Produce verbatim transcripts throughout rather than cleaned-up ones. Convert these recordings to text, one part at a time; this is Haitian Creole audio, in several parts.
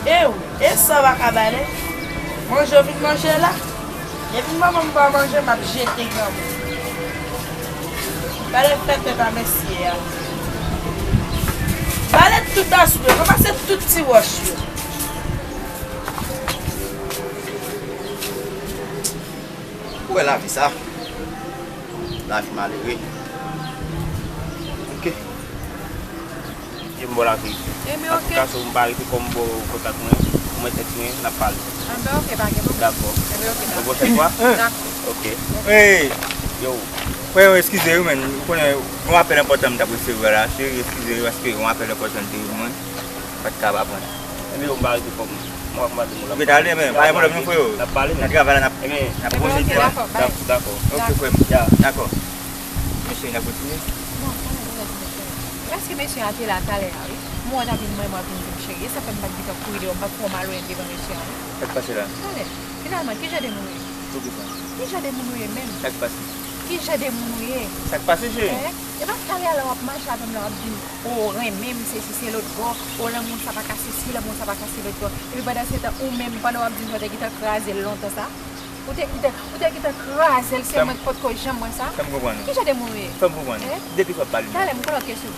E w, e sa w pa ka bale? Manje w vin manje la? Depi manman m pa manje, m ap jete granmoun. Gade fè tèt a mesye a. Bale tout dosye yo, ranmase tout ti wòch yo. Ou wè lavi sa? Lavi malere. Ok. Yo m ba w laverite. Ebyen, ok. Antouka, si w m pa rete fò m ba w kontak mwen, mwen tèt mwen, n ap pale. Anben, ok, pa gen pwoblèm. Dakò. Ebyen, ok, dakò. Yon pwochèn fwa? Dakò. Ok. Hey! Yo. Frè, yo, eskize wi, men. Ou konnen, yon apèl enpòtan m t ap resevwa la, cheri, eskize wi, paske yon apèl enpòtan te rive mwen. Pa t ka pa pran. Ebyen, yo m pa rete fò m. Mwen, mwen, mwen, Ou gen ale, men, pa gen pwoblèm, non, frè, yo. N ap pale, men. N ap travay la, n ap, Ebyen, n ap ebyen, kontinye. Ok, dakò, bye. Dakò. Ok, frè m. Ya. Dakò. Mesye, n ap kontinye? Non, pa gen pwoblèm, mesye. Prèske mesye a te la talè a, wi. M wè w t ap vin mwen, mwen vin di m cheri. E sa fè m pa t gentan kouri deyò, m pa t fè w malonèt devan mesye a, non. Sa k pase la? Talè. Finalman, ki jan de moun ou ye? Poukisa? Ki jan de moun ou ye menm? Sa k pase? Ki jan de moun ou ye? Sa k pase, cheri? Hein? E pa talè a la w ap mache avè m la w ap di m, o, renmen m, se si, se lòt bò, o, lanmou sa pa ka se si, lanmou sa pa ka se lòt bò. Epi pandan se tan, ou menm, pandan w ap di m sa, w te gentan kraze l lontan sa. Ou te, ou te, ou te gentan kraze l, se mwen ki potko janm wè sa. Fè m konprann. Ki jan de moun ou ye? Fè m konprann. Eh? Depi w ap pale. Talè, m gen yon lòt kesyon.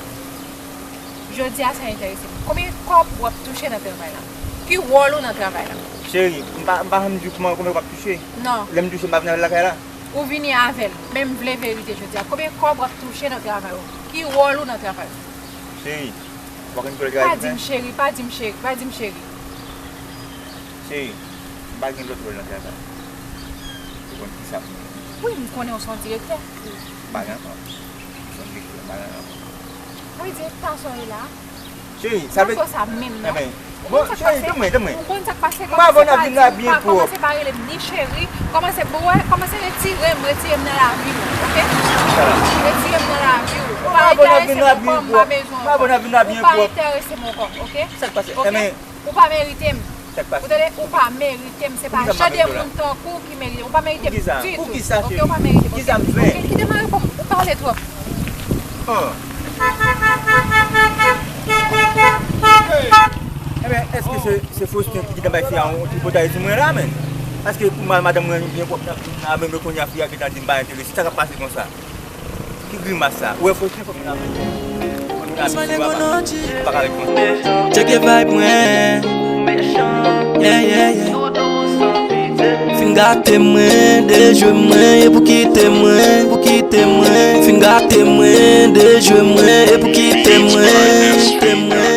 Jodi a, sa enterese m. Konbyen kòb w ap touche nan travay la? Ki wòl ou nan travay la? Cheri, m pa, m pa janm di w kòman, konbyen w ap touche. Non. Lè m touche, m pa vin avè l lakay la. Ou vini avè l. Men m vle verite jodi a. Konbyen kòb w ap touche nan travay ou? Ki wòl ou nan travay ou? Cheri, w pa konn ki wòl travay mwen fè? Pa di m cheri, pa di m cheri, pa di m cheri. Cheri, m pa gen lòt wòl nan travay. Ou konn kisa pou mwen. Wi, m konnen w se yon direktè. M pa gen ankò. M se yon direktè, m pa gen ankò. Wi, direktè sa w ye la. Cheri, sa vle. Sa menm, non. Enben, bon, cheri, tanpri, tanpri. Ou konn sa k pase? M pa vle n ap vin la byen pwòp. Kòmanse pa rele m ni cheri. Kòmanse, bon, wè, kòmanse retire m, retire m nan lavi w, ok? Retire m nan lavi w. Ou pa enterese m ankò, m pa bezwen w ankò. Ou pa enterese m ankò, ok? Sa k pase? Ok? Enben, Ou pa merite m. Sa k pase? Ou tande? Ou pa merite m. Se pa jan de moun tankou w ki merite m. Ou pa merite m ditou. Poukisa, cheri? Ok, ou pa merite m. Poukisa m fè? Ok, kite m reponn. Ou pale twòp. Oh. Enben, èske se, se Faustin ki gentan bay fi a yon tripotay sou mwen la, menm? Paske pou mal madanm mwen byen pwòp nan, nan menm kounye a fi a gentan di m pa enterese. Sa k ap pase konsa? Ki grimas sa? Ou wè Faustin fòk vin avè m. Fòk vin avè m, pa ka ret konsa. Tcheke vibe mwen. Yeah, yeah, yeah. Fin gate mwen, dejwe mwen, e pou kite mwen, pou kite mwen. Fin gate mwen, dejwe mwen, e pou kite mwen, kite mwen.